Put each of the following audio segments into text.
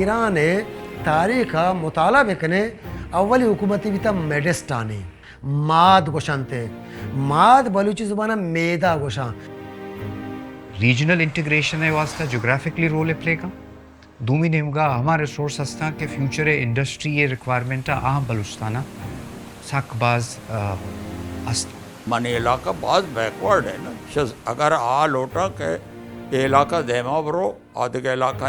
ایران ءِ تاریخ ءَ مطالعہ بکنے، اولی حکومتی بیتا میڈسٹانی، ماد گوشنتے۔ ماد بلوچی زبان ءَ میدہ گوشاں۔ ریجنل انٹیگریشن ءِ واسطہ جغرافکلی رول پلے کن۔ دومی نیمگا ہما ریسورس ہستاں کہ فیوچر ءِ انڈسٹری ءِ ریکوائرمنٹ ءَ آہاں بلوچستان ءَ سک باز، آ، است۔ منی علاقہ باز بیکورڈ ہے نا۔ شز اگر آ لوٹاں کہ اے علاقہ دیما برو، آ دگہ علاقہ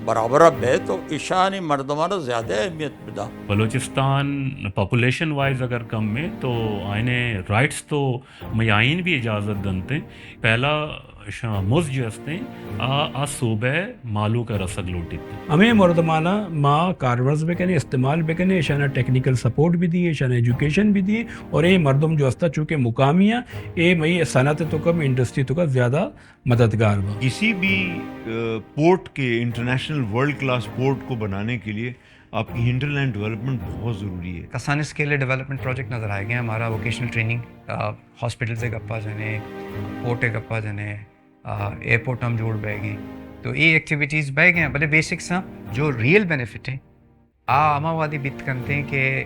برابر بے تو ایشانی مردمانا زیادہ اہمیت بدا۔ بلوچستان پاپولیشن وائز اگر کم ہے تو آئینے رائٹس تو مئے آئین بھی اجازت دنتے۔ پہلا شاں مز جو ہستیں، آ، آ صوبہ مالوک ءَ رسگ لوٹیت۔ ہمے مردمانا ما کارمرز بکنیں، استعمال بکنیں، ایشانا ٹیکنیکل سپورٹ بھی دیں، ایشانا ایجوکیشن بھی دیں، اور اے مردم جو ہستا چونکہ مقامی ہیں، اے مئی صنعت توکا، انڈسٹری توکا زیادہ مددگار با۔ کسی بھی، آ، پورٹ کے، انٹرنیشنل ورلڈ کلاس پورٹ کو بنانے کے لیے آپ کی ہنٹرلینڈ ڈیولپمنٹ بہت ضروری ہے۔ کسان اسکیل ڈیولپمنٹ پروجیکٹ نظر آئے گئے، ہمارا ووکیشنل ٹریننگ، آ، ہاسپٹل سے گپا جنے، پورٹ گپا جنے، آ، ایئرپورٹ ہم جوڑ بہ گئے۔ تو اے ایکٹیویٹیز بہ گئے ہیں، بلے بیسکس ہاں جو ریئل بینیفٹ ہیں، آ ہما وادی بیت کنتے ہیں کہ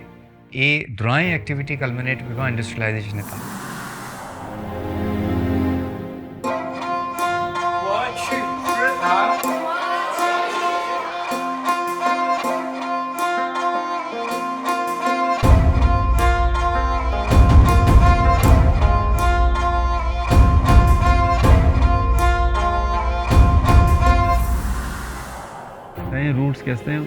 اے درائیں ایکٹیویٹی کلمنیٹ بہ باں انڈسٹریلائزیشن ءِ تہا۔ اے روٹس کہ ہستیں،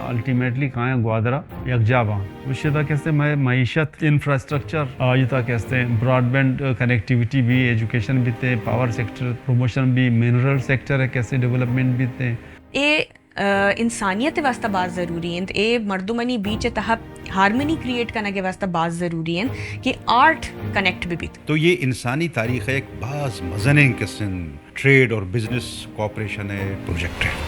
الٹیمیٹلی کایاں گوادرا یکجا باں۔ گوشے دا کہ ہستیں مئے معیشت انفراسٹرکچر، آ، یہ تا کہ ہستیں براڈ بینڈ کنیکٹیویٹی بھی، ایجوکیشن بھی تے، پاور سیکٹر پروموشن بھی، منرل سیکٹر کہ ہستیں ڈیولپمنٹ بھی تے۔ اے، آ، انسانیت واسطہ باز ضروری انت۔ اے مردمانی بیچ تہا ہارمنی کریئیٹ کنگ واسطہ باز ضروری انت کہ آرٹ کنیکٹ بھی بیت۔ تو یہ انسانی تاریخ ءِ ایک باز مزنیں قسم ٹریڈ اور بزنس کوآپریشن ءِ پروجیکٹ ہے۔